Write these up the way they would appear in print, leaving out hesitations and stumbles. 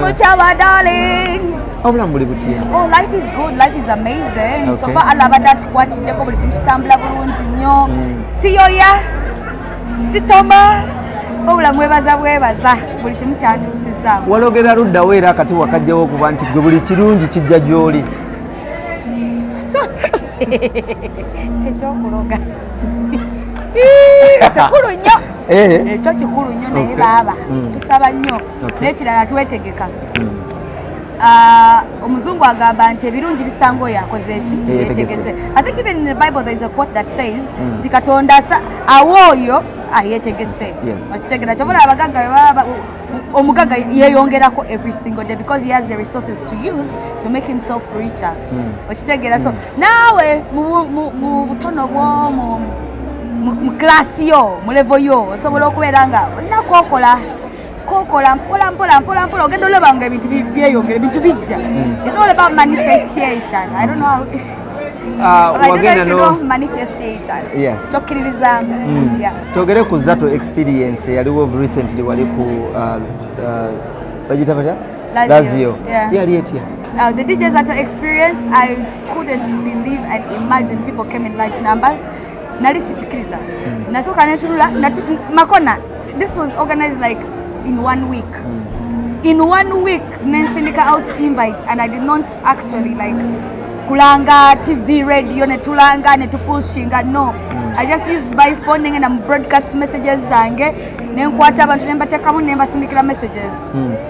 Mutya ba darlings? Obulamu buli butya? Oh, life is good, life is amazing. So far Allah abadde atukwatiddeko, buli kimu kitambula bulungi nnyo. Siyoya, sitoma, obulamu bwebaza bwebaza buli kimu kyatuusizaamu. Walogera luddawo era akati wakajjawo okuba nti gwe buli kirungi kijja gy'oli? Ekyokuloga kikulu nnyo. Ekyo kikulu nnyo, naye baaba tusaba nnyo. N'ekirala, twetegeka. Ah, omuzungu agamba nti ebirungi bisanga oyo akoze eki? Yeetegese. Yeetegese. I think even in the Bible there is a quote that says nti Katonda awa oyo ayeetegese. Okitegera? Kyobula abagagga bwe baba, omugagga yeeyongerako every single day because he has the resources to use to make himself richer. Okitegeera? So naawe mu butono bwo, mu class yo, mu level yo, osobola okubeera nga olina kwokola kokola mpola mpola mpola mpola, ogenda olaba nga ebintu byeyongera, ebintu bijja. It's all about manifestation. I don't know how Ah, I don't know wagenda if you no know manifestation. Yes. Kyokkiririzaamu, yeah. Twogere ku Zato experience eyaliwo recently, wali ku bagiyita batya? Lazio. Lazio. Yeah. Yali etya? The DJ Zato experience, I couldn't believe and imagine people came in large numbers. Nali sichikiriza. Nasooka netunula makona. This was organized like in one week. In one week, nensindika out invites and I did not actually like kulanga TV, radio, netulanga, netupushinga. No. I just used my phone, nengenda mu broadcast messages zange, nenkwata abantu nembateekamu, nembasindikira messages.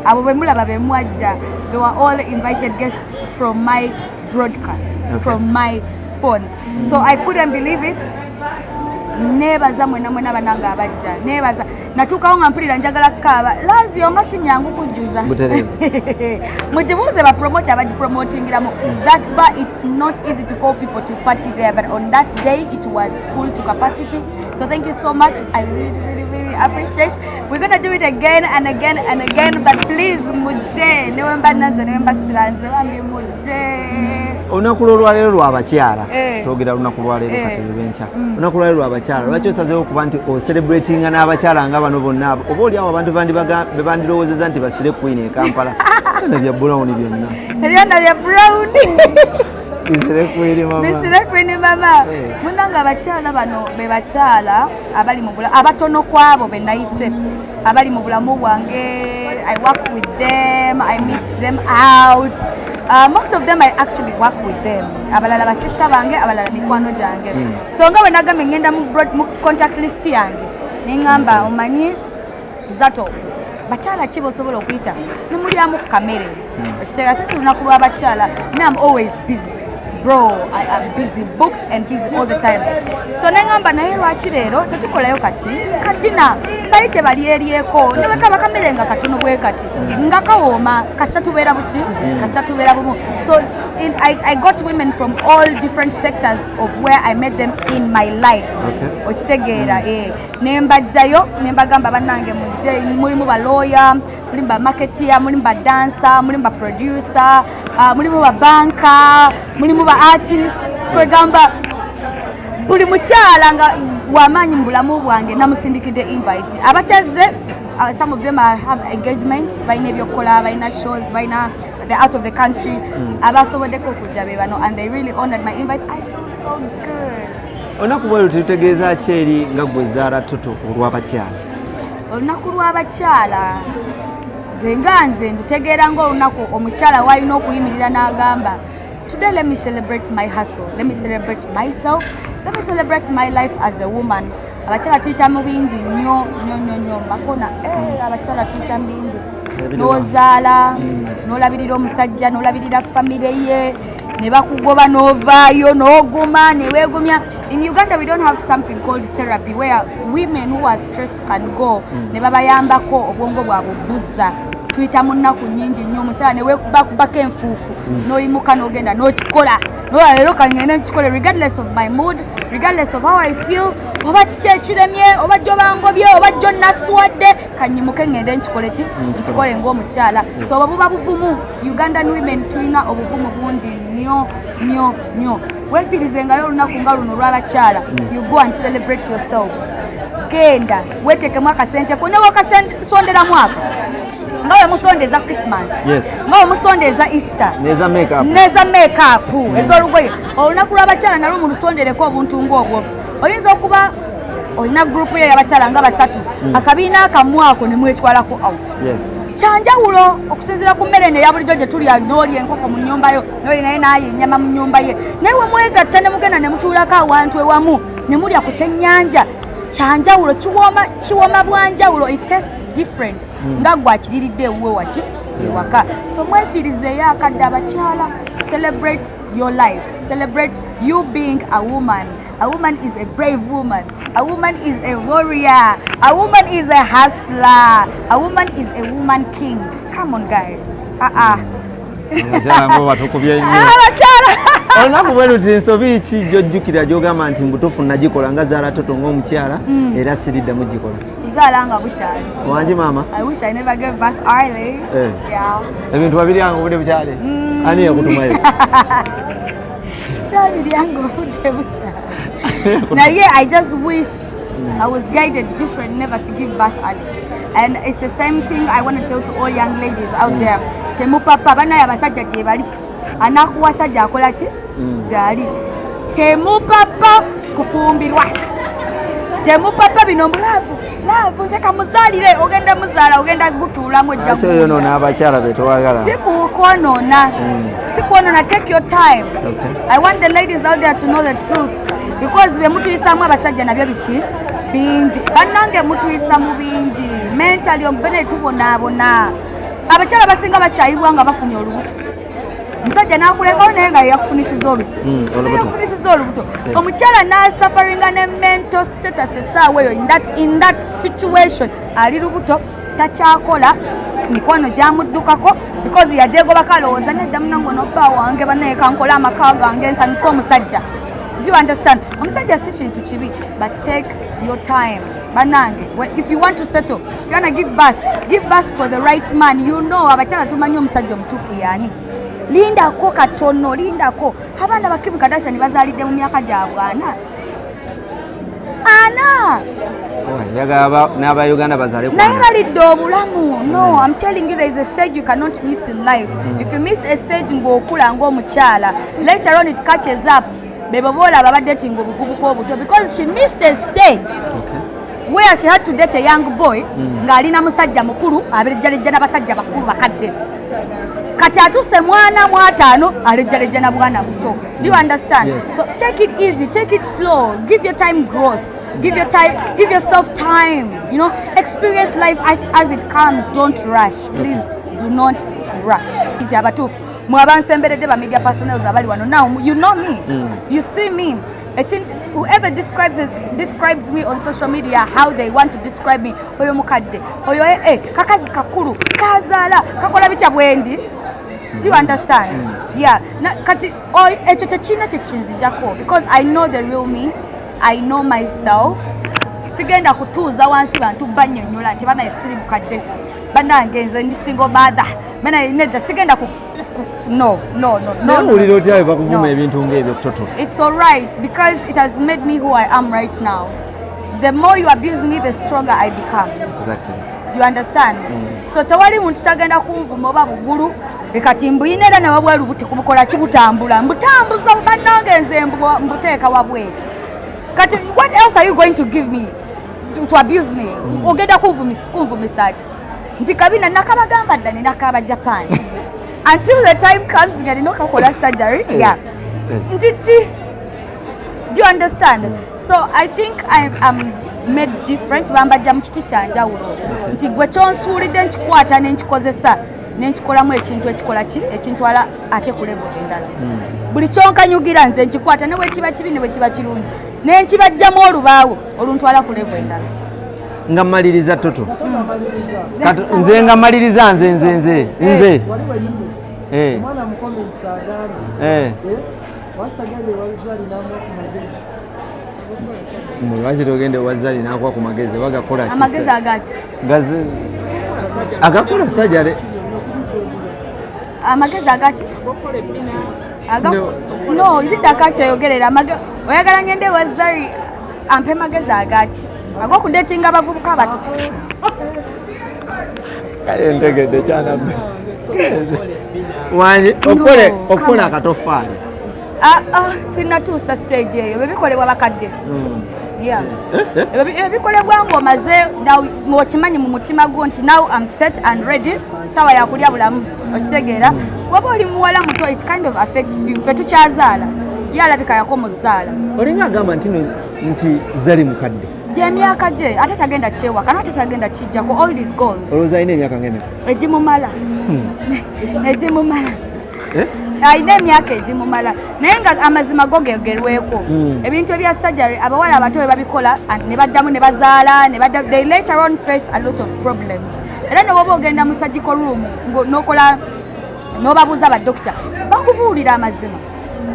Abo bwe mulaba be mwajja, they were all invited guests from my broadcast, from my phone. So I couldn't believe it. Neebaza mwena mwena banange abajja, neebaza. Natuukawo nga mpulira njagala kukaaba. Lazio nga si nyangu kujjuza. Butereevu. Mugibuuze bapromota abagipromotingiramu that bar. It's not easy to call people to party there, but on that day it was full to capacity. So thank you so much. I really, really, really appreciate. We're gonna do it again and again and again, but please mujje, newemba nazo, newemba siranze, bambi mujje. Olunaku lwolwaleero lwabakyala. Twogera lunaku lwaleero. Kati lwenkya olunaku lwaleero lwabakyala. Lwaki osazeewo okuba nti ocelebratinga n'abakyala nga bano bonna abo, oba oliawo abantu be bandirowoozeza nti ba slay queen e Kampala byonna bya brown byonna? Ebyona bya brown. Bi slay queen mama. Bi slay queen mama. Munange, abakyala bano be bakyala abali mu bulamu, abatono kwabo be nayise abali mu bulamu bwange. I work with them, I meet them out. Most of them I actually work with them. Abalala basista bange, abalala mikwano gyange. So nga bwe nagambye, ngenda mu contact list yange, neŋŋamba, omanyi Zato, bakyala ki bosobola okuyita nemulyamu ku kamere? Okitegeera? Since lunaku lw'abakyala, me am always busy, bro. I am busy, booked and busy all the time. So neŋŋamba, naye lwaki leero tetukolayo kati kadina, mbayite balyeryeko, ne bwe kaba kamere nga katono bwe kati nga kawooma, kasita tubeera buki, kasita tubeera bumu. So I got women from all different sectors of where I met them in my life. Okitegeera? Eh, nembajjayo nembagamba, bannange mujje. Mulimu balooya, mulimu bamarketeer, mulimu badansa, mulimu baproducer, mulimu babanka, mulimu ba artists. Kwegamba buli mukyala nga wamaanyi mu bulamu bwange namusindikidde invite. Abatazze, some of them have engagements, balina ebyokukola, balina shows, balina the out of the country. Abasoboddeko okujja be bano, and they really honored my invite. I feel so good. Olunaku bwe luti lutegeeza ki eri nga gwe Zahara Totto, olw'abakyala? Olunaku lw'abakyala, nze nga nze ndutegeera ngaolunaku omukyala walina okuyimirira n'agamba, "Today let me celebrate my hustle, let me celebrate myself, let me celebrate my life as a woman." Abakyala tuyita mu bingi nnyo nnyo nnyo nnyo makona. Eh, abakyala tuyita mu bingi. N'ozaala, n'olabirira omusajja, n'olabirira famire ye, ne bakugoba, n'ovaayo, n'oguma, ne weegumya. In Uganda we don't have something called therapy where women who are stressed can go ne babayambako obwongo bwabwe buzza. Tuyita mu nnaku nnyingi nnyo. Omusala ne weekubakubako enfuufu, n'oyimuka, n'ogenda n'okikola, nola leero kangende nkikole regardless of my mood, regardless of how I feel, oba kiki ekiremye, oba jjo bangobye, oba jjo naswadde, kanyimuke ngende nkikole. Ki nkikole ng'omukyala. So obwo buba buvumu. Ugandan women tulina obuvumu bungi nnyo nnyo nnyo. Weefiirizengayo olunaku nga luno olw'abakyala. You go and celebrate yourself. Genda weetekemu akasente ko, ne wakasondera mwaka. Nga bwe musonda eza Christmas, nga bwe musonda eza Easter, neza makeup, neza makeup, ez'olugoye. Olunaku lw'abakyala nalwo mulusondereko obuntu ng'obwo. Oyinza okuba olina group yo y'abakyala nga basatu, akabiina akamu ako ne mwetwalako out. Kyanjawulo okusinziira ku mmere eno eya bulijjo gye tulya, n'olya enkoko mu nnyumba yo, n'oli naye naaye ennyama mu nnyumba ye, naye we mwegatta ne mugenda ne mutuulako awantu ewamu ne mulya ku kyennyanja, kyanjawulo, kiwooma, kiwooma bwanjawulo. It tastes different nga gwe akiriridde ewuwe waki ewaka. So mwefiirizeeyo akadde, abakyala. Celebrate your life, celebrate you being a woman. A woman is a brave woman, a woman is a warrior, a woman is a hustler, a woman is a woman king. Come on, guys, ah ah. Abakyala ngo batukubye nnyo. Abakyala. Olunaku bwe luti, nsobi ki gyojjukira gyogamba nti mbutuufu nagikola nga Zahara Totto ng'omukyala, era siriddamu gikola? Kuzaala nga bukyali. Wangi maama? I wish I never gave birth early. Yeah. Ebintu wabiryanga obudde bukyali? Ani yakutumayo? Saabiryanga obudde bukyali, naye I just wish I was guided different, never to give birth early. And it's the same thing I want to tell to all young ladies out there. Temupapa, banaye abasajja gye bali, anakuwasa gyakola ki gyali. Temupapa kufumbirwa, temupapa bino mbu love, love, nze kamuzaalire. Ogenda muzaala, ogenda gutuulamu, ojja Ate oyonoona abakyala betewagala. Si kukwonoona, si kwonoona. Take your time. I want the ladies out there to know the truth, because bye mutuyisaamu abasajja nabyo biki bingi. Bannange, mutuyisa mu bingi mentally, omubene tubonaabona. Abakyala basinga bakyayibwa nga bafunye olubuto, omusajja nakulekawo naye nga yeyakufunisiza oluki. Olubuto. Yakufunisiza olubuto, omukyala n'asufferinga ne mental status essaawa eyo. In that situation, ali lubuto, takyakola, mikwano gyamuddukako because yagyegobako, alowooza nedda munange onobba wange, banaye kankola amaka gange nsanyuse omusajja. Do you understand? Omusajja si kintu kibi, but take your time, banange. If you want to settle, if you want to give birth, give birth for the right man. Abakyala tumanyi omusajja omutuufu yaani. Lindako katono, lindako. Abaana ba Kim Kardashian bazaalidde mu myaka gyabwe ana ana. Njagala n'abauganda bazaale. Naye balidde obulamu. No, I'm telling you, there is a stage you cannot miss in life. If you miss a stage ng'okula ng'omukyala, later on it catches up. Bebo boolaba badating obuvubuka obuto because she missed a stage where she had to date a young boy ng'alina musajja mukulu, aberejjalejja n'abasajja bakulu bakadde. Kati atuse mwana mwataano, alejjalejja na bwana buto. Do you understand? Yes. So take it easy, take it slow, give your time growth, give your time, give yourself time, experience life as it comes. Don't rush, please. Do not rush. Nti abatuufu mwe abansemberedde, ba media personnels abali wano, now you know me, you see me. Whoever describes me on social media how they want to describe me, oyo mukadde oyo, kakazi kakulu kazaala kakola bitya bwendi. Do you understand? Yeah. Kati ekyo tekirina kyekinzijako because I know the real me, I know myself. Sigenda kutuuza wansi bantu bannyonnyola nti banaye siri mukadde, banange nze ndi single mother, banaye nedda, sigenda ku no, no, no, no. Naye owulira otya bwe bakuvuma No. ebintu ng'ebyo, Toto? It's all right because it has made me who I am right now. The more you abuse me, the stronger I become. Do you understand? So tewali muntu kyagenda kunvuma oba bugulu kati mbuyina era nawabweru buti kubukola kibutambula mbutambuza, bannange nze mbuteeka wabweru. Kati what else are you going to give me to abuse me? Ogenda kunvumisa ki nti kabina nakabagamba dda ninakaba Japan until the time comes nga nina okakola surgery, yeah. Nti ki? Do you understand? So I think I am made different, bambajja mu kiti kyanjawulo nti gwe kyonsuulidde nkikwata nenkikozesa nenkikolamu ekintu ekikola ki ekintwala ate ku level endala. Buli kyonkanyugira nze nkikwata, ne bwekiba kibi ne bwekiba kirungi, nenkibajjamu olubaawo oluntwala ku level endala. Nga mmaliriza, Toto. Kati nze nga mmaliriza, nze nze nze nze Wali wenyini. Omwana mu comments agambye wasagende wazali namuwa ku magezi. Mwe lwaki togenda ewazali n'akuwa ku magezi bagakola ki? Amagezi agati? Agakola sajale. Amagezi agati? No, lidda akakyeyogerera. Oyagala ngende ewa Zari ampe magezi agaki? Ag'okudatinga abavubuka abato? Kale ntegedde kyanabbe. Wangi okukola akatofaali. Sinnatuusa stage eyo, bebikolebwa bakadde. Yeah. Ebikolebwa ng'omaze ng'okimanyi mu mutima gwo nti now I'm set and ready, sawa yakulya bulamu, okitegeera. Waba oli muwala muto, it kind of affects you. Ffe tukyazaala, ye alabika yakomuzaala. Olinga agamba nti nti Zari mukadde. Gyemyaka gye ate tagenda kyewakana, ate tagenda kijjako, old is gold. Olowooza alina emyaka ng'emeka? Egimumala. Egimumala. Alina emyaka egimumala, naye nga amazima go gegerweko. Ebintu ebya surgery abawala abato bwe babikola ne baddamu ne bazaala ne badda, they later on face a lot of problems. Era ne bw'oba ogenda mu surgical room n'okola n'obabuuza badokita, bakubuulira amazima.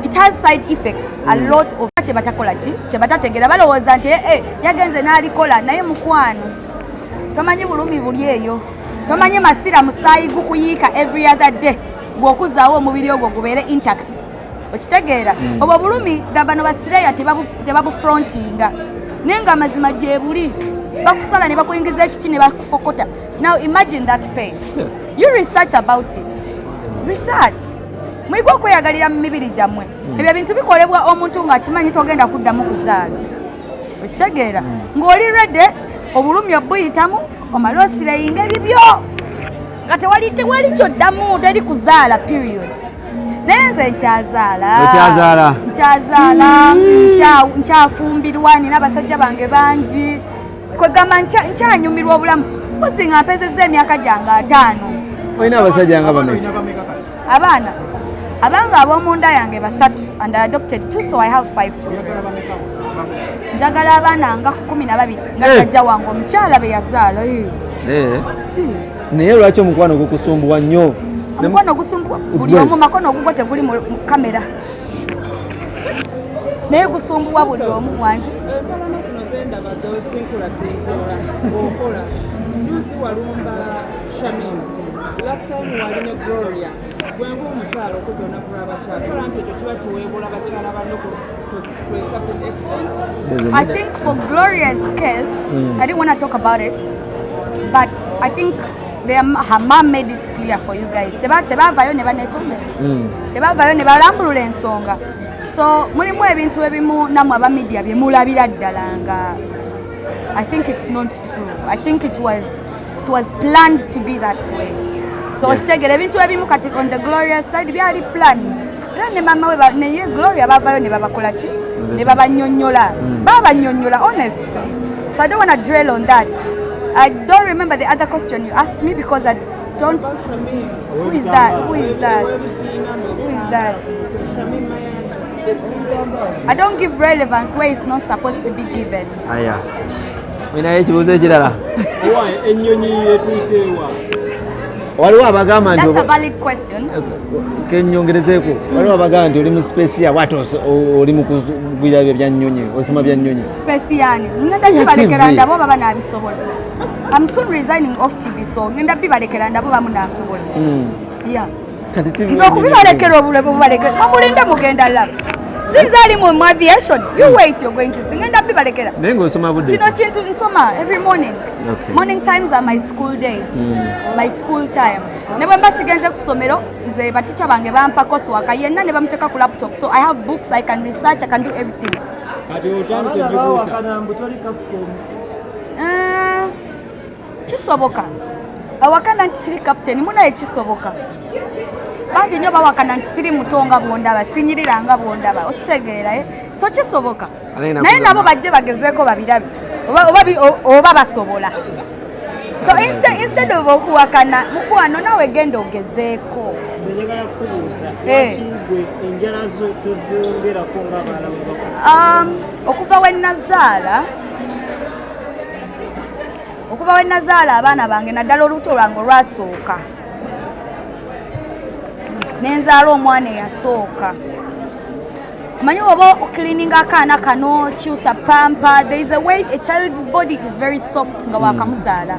It has side effects, a lot of kye batakola ki kye batategeera, balowooza nti yagenze n'alikola, naye mukwano tomanyi bulumi buli eyo, tomanyi masira musaayi gukuyiika every other day bw'okuzaawo omubiri ogwo gubeere intact, okitegeera. Obwo bulumi bano basireya tebabufrontinga, naye nga amazima gye buli, bakusala ne bakuyingiza ekiti ne bakufokota. Now imagine that pain. You research about it, research, muyige okweyagalira mu mibiri gyammwe. Ebyo ebintu bikolebwa omuntu ng'akimanyi togenda kuddamu kuzaala, okitegeera, ng'oli ready obulumi obuyitamu, omale osireyinga ebibyo nga tewali kyoddamu, teri kuzaala period. Naye nze nkyazaala. Okyazaala? Nkyazaala, nkyafumbirwa, nina abasajja bange bangi, kwegamba nkyanyumirwa obulamu mpozi nga mpezezza emyaka gyange 50. Olina abasajja nga bameka? Abaana abanga ab'omunda yange 3 and I adopted 2, so I have 5 children. Njagala abaana nga 12 nga jjajja wange omukyala be yazaala. Naye lwaki omukwano gukusumbuwa nnyo? Omukwano gusumbuwa buli omu, makono ogugwo teguli mu kamera, naye gusumbuwa buli omu. Wangi? Empalana zino zendaba zotinkulatinkola okola juzi walumba Shamim, last time wali ne Gloria. Gwe ng'omukyala okoze olunaku lw'abakyala, tola nti ekyo kiba kiweebula bakyala banno to a certain extent? I think for Gloria's case, I didn't want to talk about it, but I think her mom made it clear for you guys. Tebavayo ne banetondera, tebavayo ne balambulula ensonga. So mulimu ebintu ebimu nammwe aba media bye mulabira ddala nga I think it's not true. I think it was planned to be that way. So okitegeera, ebintu ebimu kati on the Gloria side byali planned. Era ne mama we neye Gloria bavayo ne babakola ki? Ne babanyonnyola. Babanyonnyola honestly. So I don't want to dwell on that. I don't remember the other question you asked me because I don't. Who is that? Who is that? Who is that? I don't give relevance where it's not supposed to be given. Aya. Olinayo ekibuuzo ekirala? Ennyonyi etuuseewa? Waliwo abagamba nti That's a valid question. Kenyongerezeeko, waliwo abagamba nti oli mu space yaabwe, ate oli mu kugwira bya nnyonyi, osoma bya nnyonyi. Space yani ngenda Ya kibalekera TV. ndabo baba nabisobola. I'm soon resigning off TV, so ngenda bibalekera ndabo bamu nasobola. Yeah. Kati TV Nze okubibalekera obulebe bubalekera, mumulinde mugenda laba. Since ali mu aviation, you wait, you're going to see. Ngenda bibalekera. Naye ng'osoma budde? Kino kintu nsoma every morning. Okay. Morning times are my school days. My school time. Ne bwe mba sigenze ku ssomero, nze batica bange bampa coursework yenna ne bamuteeka ku laptop. So I have books, I can research, I can do everything. Kati otandise Abaana ebikuusa. bawakana mbu toli captain. Kisoboka. Awakana nti siri captain, munaye kisoboka. Bangi nnyo bawakana nti siri muto nga bw'ondaba, sinyirira nga bw'ondaba, okitegeera, eh? So kisoboka. Ate Naye nabo bajje bagezeeko babirabe oba basobola. So instead of okuwakana, mukwano naawe genda ogezeeko. Nze njagala kukubuuza, lwaki gwe enjala zo tozongerako ng'abalala bwe bakola? Okuva we nazaala abaana bange, naddala olubuto lwange olwasooka, nenzaala omwana eyasooka, omanyi oba ocleaninga akaana kano, kyusa pampers, there is a way a child's body is very soft nga wakamuzaala.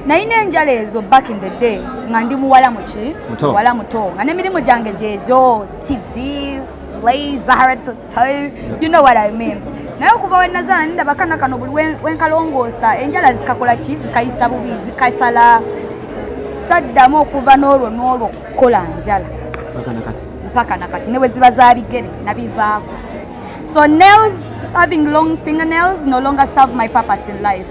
Nalina enjala ezo back in the day nga ndi muwala muki? Muto. Muwala muto, nga n'emirimu gyange gyegyo, TV, Slay, Zahara Toto, you know what I mean. Naye okuva we nazaala nindaba akaana kano buli wenkalongoosa enjala zikakola ki, zikayisa bubi, zikasala. Saddamu okuva n'olwo n'olwo kukola njala mpaka nakati, ne bwe ziba za bigere nabivaako. So nails, having long fingernails no longer serve my purpose in life.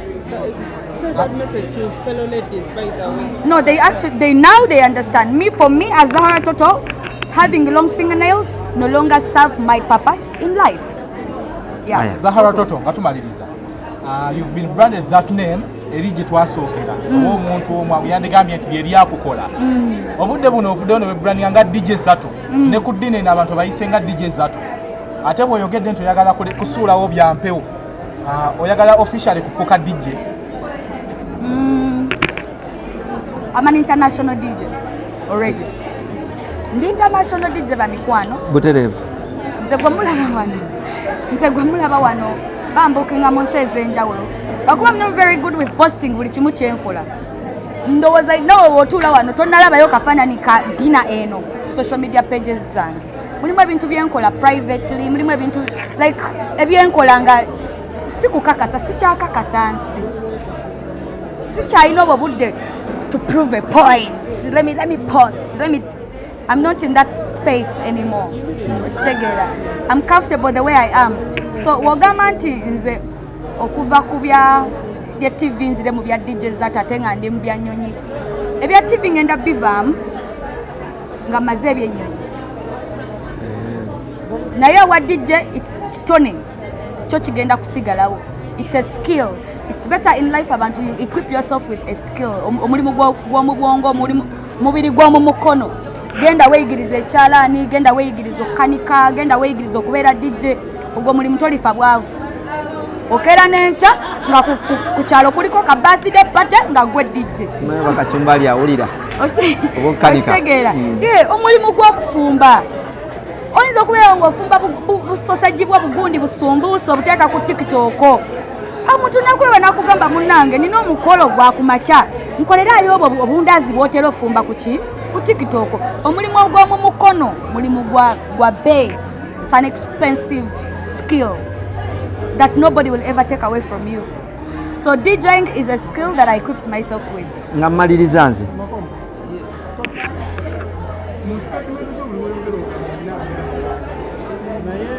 Say that message to fellow ladies, by the way. No, they actually, they now they understand me. For me as Zahara Totto, having long fingernails no longer serve my purpose in life. Yeah. Zahara Totto, nga tumaliriza. You've been branded that name eri gye twasookera oba omuntu omu yandigambye nti lyeryakukola. Obudde buno ovuddeyo ne webrandinga nga DJ Zato, ne ku ddini eno abantu bayise nga DJ Zato. Ate bw'oyogedde nti oyagala kusuulawo bya mpewo, oyagala officially kufuuka DJ? I'm an international DJ already. Ndi international DJ bamikwano. Butereevu. Nze gwe mulaba wano. Nze gwe mulaba wano bambukinga mu nsi ez'enjawulo. Bakuba I'm not very good with posting buli kimu kye nkola. Ndowooza nawe bw'otuula wano tonnalabayo kafaananyi ka dina eno social media pages zange. Mulimu ebintu byenkola privately, mulimu ebintu like ebyenkola nga si kukakasa, sikyakakasa nsi. Sikyalina obwo budde to prove a point. Let me post. Let me I'm not in that space anymore. Okitegeera. I'm comfortable the way I am. So wogamba nti nze okuva ku bya TV nzire mu bya DJ Zato ate nga ndi mu bya nnyonyi. Ebya TV ngenda bivaamu nga maze ebyennyonyi. Naye owa DJ it's kitone kyo kigenda kusigalawo. It's a skill. It's better in life abantu you equip yourself with a skill. Omulimu gw'omu bwongo, omulimu mubiri gw'omu mukono. Genda weeyigiriza ekyalaani, genda weeyigiriza okukanika, genda weeyigiriza okubeera DJ. Ogwo mulimu tolifa bwavu. Okeera n'enkya nga ku kyalo kuliko ka birthday party nga gwe DJ. Simanyi bakacumbali awulira. Okitegeera. Ye omulimu gw'okufumba. Oyinza okubeera ng'ofumba busosajji bwa bugundi busumbuusa obuteeka ku TikTok. Omuntu nakulaba nakugamba munnange nina omukolo gwa kumakya nkoleraayo obwo obundaazi bw'otera ofumba ku ki? Ku TikTok. Omulimu ogw'omu mukono mulimu gwa bbeeyi. It's an expensive skill that nobody will ever take away from you. So DJing is a skill that I equipped myself with. Nga mmaliriza nze. Mu statement zo buli weyogera okulina naye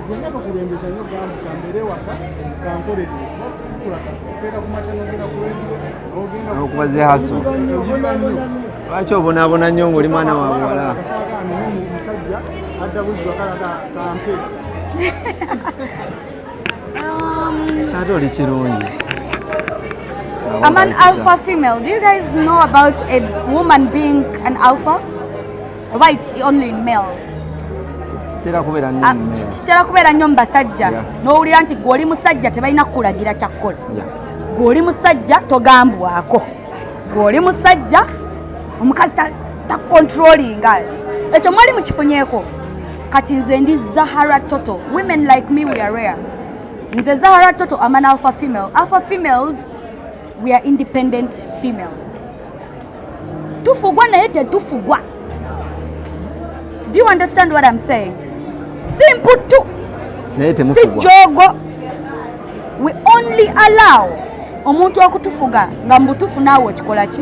gwenga tokulembeza nnyo gamba kambeere waka kankolere okubeera ku makya n'ogenda ku radio n'ogenda N'okuba ze hustle. Lwaki obonaabona nnyo ng'oli mwana wa buwala? Omusajja adda buzzi wakala kampe. Ate oli kirungi. I'm an alpha female. Do you guys know about a woman being an alpha? Why it's only in male? Kitera kubeera nnyo mu male. Kitera kubeera nnyo mu basajja. N'owulira nti gwe oli musajja tebalina kukulagira kya kukola. Gwe oli musajja togambwako. Gwe oli musajja omukazi tacontrollinga. Ekyo mwali mukifunyeeko. Kati nze ndi Zahara Totto. Women like me, we are rare. Nze Zahara Totto, I'm an alpha female. Alpha females, we are independent females. Tufugwa naye tetufugwa. Do you understand what I'm saying? Simple tu. Naye Si temufugwa. jogo. We only allow omuntu okutufuga nga mu butuufu naawe okikola ki?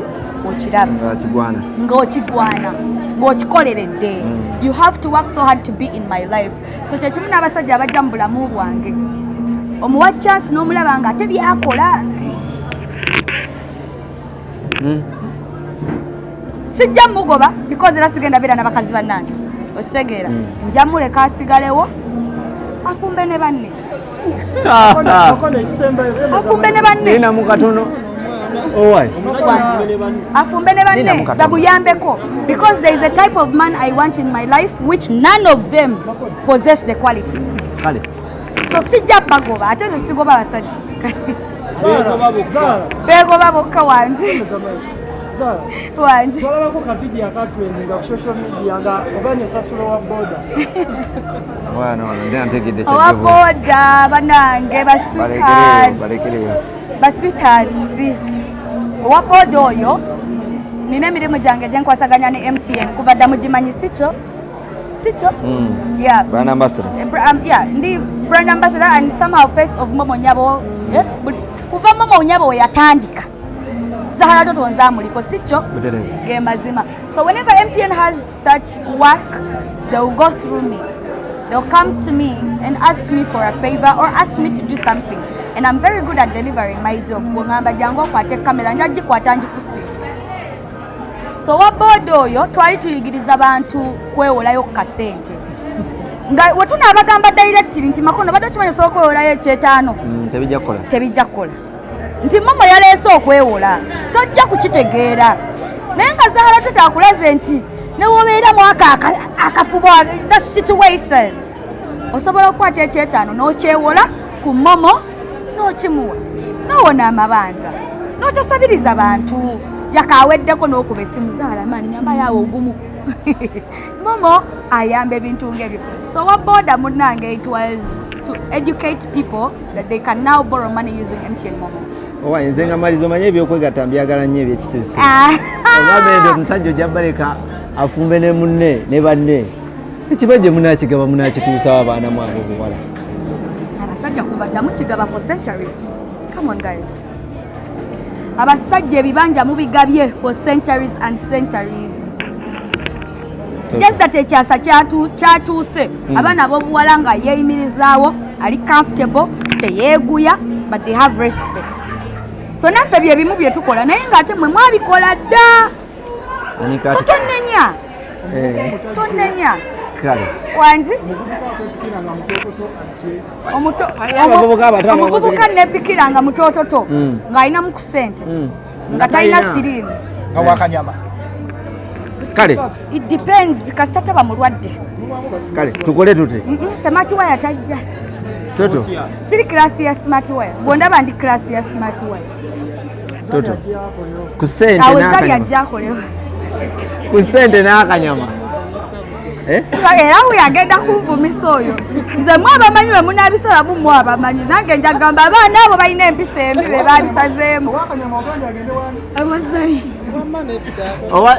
Okiraba. Nga kigwana. Ng'okigwana, ng'okikoleredde. You have to work so hard to be in my life. So kyekimu n'abasajja abajja mu bulamu bwange. Omuwa chance n'omulaba nga ate byakola. Sijja mugoba because era sigenda beera n'abakazi bannange. Okitegeera. Nja muleka asigalewo afumbe ne banne. Afumbe ne banne. Nina mu katono. Owai. Afumbe ne Nina banne mu katono. babuyambeko because there is a type of man I want in my life which none of them possess the qualities. Kale. So sijja bagoba, ate nze sigoba basajja. Beegoba bokka wangi. Wangi. Twalabako ka video akatrendinga ku social media nga oganye osasula owa boda. Mwana wano ndi antegedde Owa kyajja. boda bannange ba sweethearts. Balekereyo. Ba sweethearts. Owa boda oyo nina emirimu gyange gye nkwasaganya ne MTN kuva dda mugimanyi si kyo? Si kyo? Yeah. Brand ambassador. Yeah, ndi brand ambassador and somehow face of Momo Nyabo. Kuva Momo Nyabo we yatandika. Zahara Toto nzamuliko, si kyo? Butereevu. Ge mazima. So whenever MTN has such work, they will go through me. They'll come to me and ask me for a favor or ask me to do something. And I'm very good at delivering my job. Bw'ongamba jangu okwate kamera, nja gikwata ngikusiiga. So wa boda oyo twali tuyigiriza bantu kwewolayo ku kasente. Nga wetunaabagamba directly nti makono badde okimanyi osobola okwewolayo ekyetaano. Tebijja kukola. Tebijja kukola. Nti momo yaleese okwewola, tojja kukitegeera. Naye nga Zahara Toto akulaze nti ne wobeera mwaka akafubo the situation, osobola okukwata ekyetaano n'okyewola ku momo n'okimuwa n'owona amabanja n'otasabiriza bantu. Yakaweddeko n'okuba essimu, Zahara maani nyamba yaawe ogumu. Momo ayamba ebintu ng'ebyo. So wa boda munnange, it was to educate people that they can now borrow money using MTN Momo. Owa nze nga maliza, omanye ebyokwegatta mbyagala nnyo ebyekisuusi. Ogambe nti omusajja ojja baleka afumbe ne munne ne banne, ekibajje munaakigaba munaakituusawo abaana mu abo buwala. Abasajja kuva dda mukigaba for centuries. Come on guys, abasajja ebibanja mubigabye for centuries and centuries. Just that ekyasa kyatuuse abaana ab'obuwala nga yeeyimirizaawo, ali comfortable, teyeeguya, but they have respect. So naffe bye bimu bye tukola, naye ng'ate mmwe mwabikola dda. Anika So tonnenya. Tonnenya. Kale. Wangi. Omuvubuka akwepikira nga mutototo ajje. Abavubuka abato Omuvubuka nepikira nga mutototo, ng'alinamu ku ssente, nga talina Talina. siriimu. Nga wakanyama. Kale. It depends, kasita taba mulwadde. Mubaamu basiba. Kale tukole tuti. Smart wire tajja. Toto. Siri class ya smart wire. Bwondaba ndi class ya smart wire. Toto, ku ssente Awo Zali n'akanyama. ajja akolewo. Ku ssente n'akanyama. Eh? Era wuyo agenda kunvumisa oyo. Nze mwe abamanyi bwe munaabisalamu, mwe abamanyi, nange njagamba abaana abo balina empisa embi be baabisazeemu. Owakanyama ogambye agende wani? Abazali. Wamma nedda.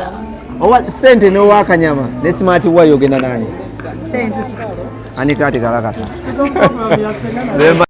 Owa ssente n'owakanyama ne smart wire ogenda nani? Sente. Anika ati kalakata. Tuza mu program ya Senga na Bemba.